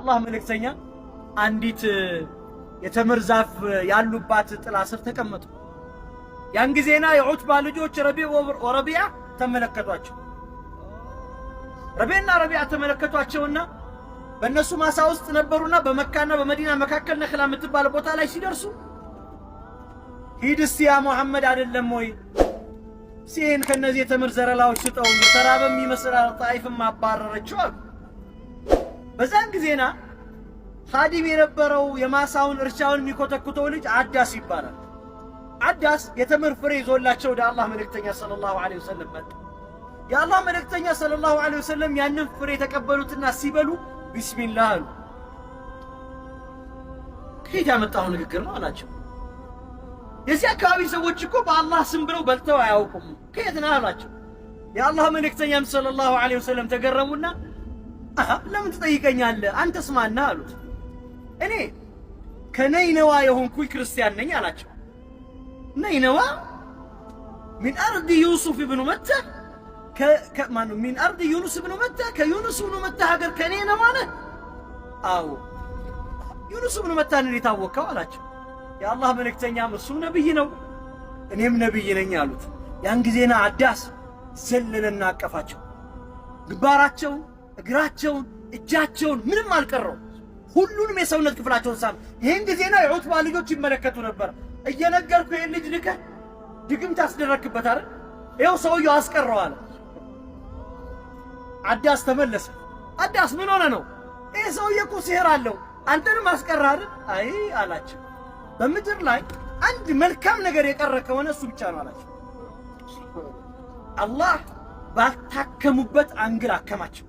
የአላህ መልእክተኛ አንዲት የተምር ዛፍ ያሉባት ጥላ ስር ተቀመጡ። ያን ጊዜና የዑትባ ልጆች ረቢዕ ወረቢዓ ተመለከቷቸው። ረቢዕና ረቢዓ ተመለከቷቸውና በእነሱ ማሳ ውስጥ ነበሩና በመካና በመዲና መካከል ነክላ የምትባል ቦታ ላይ ሲደርሱ፣ ሂድ እስቲ፣ ያ ሙሐመድ አይደለም ወይ? ሲህን ከነዚህ የተምር ዘለላዎች ስጠው፣ የተራበም ይመስላል፣ ጣይፍም አባረረችው አሉ። በዛን ጊዜና ኻዲም የነበረው የማሳውን እርሻውን የሚኮተኩተው ልጅ አዳስ ይባላል። አዳስ የተምር ፍሬ ይዞላቸው ወደ አላህ መልእክተኛ ሰለላሁ ዐለይሂ ወሰለም መጣ። የአላህ መልእክተኛ ሰለላሁ ዐለይሂ ወሰለም ያንን ፍሬ የተቀበሉትና ሲበሉ ቢስሚላህ አሉ። ከየት ያመጣው ንግግር ነው አላቸው። የዚህ አካባቢ ሰዎች እኮ በአላህ ስም ብለው በልተው አያውቁም። ከየት ነህ አሏቸው። የአላህ መልእክተኛም ሰለላሁ ዐለይሂ ወሰለም ተገረሙና ለምን ትጠይቀኛለህ? አንተስ ማነህ አሉት። እኔ ከነይነዋ የሆንኩኝ ክርስቲያን ነኝ አላቸው። ነይነዋ من أرض ዩሱፍ ብኑ መታ፣ ማነው من أرض ዩኑስ ብኑ መታ፣ ከዩኑስ ብኑ መታ ሀገር ከነይነዋ ነህ? አዎ። ዩኑስ ብኑ መታን እንዴት አወቅከው አላቸው። የአላህ መልእክተኛም እሱም ነብይ ነው እኔም ነብይ ነኝ አሉት። ያን ጊዜና አዳስ ዘለለና አቀፋቸው። ግንባራቸውን፣ እግራቸውን፣ እጃቸውን ምንም አልቀረው። ሁሉንም የሰውነት ክፍላቸውን ሳም። ይህን ጊዜና የዑትባ ልጆች ይመለከቱ ነበር። እየነገርኩ ይህን ልጅ ልከህ ድግምት አስደረግክበት አይደል? ይኸው ሰውየው አስቀረው አለ። አዳስ ተመለሰ። አዳስ ምን ሆነ ነው? ይህ ሰውዬ እኮ ሲህር አለው፣ አንተንም አስቀረህ አይደል? አይ አላቸው። በምድር ላይ አንድ መልካም ነገር የቀረ ከሆነ እሱ ብቻ ነው አላቸው። አላህ ባልታከሙበት angle አከማቸው።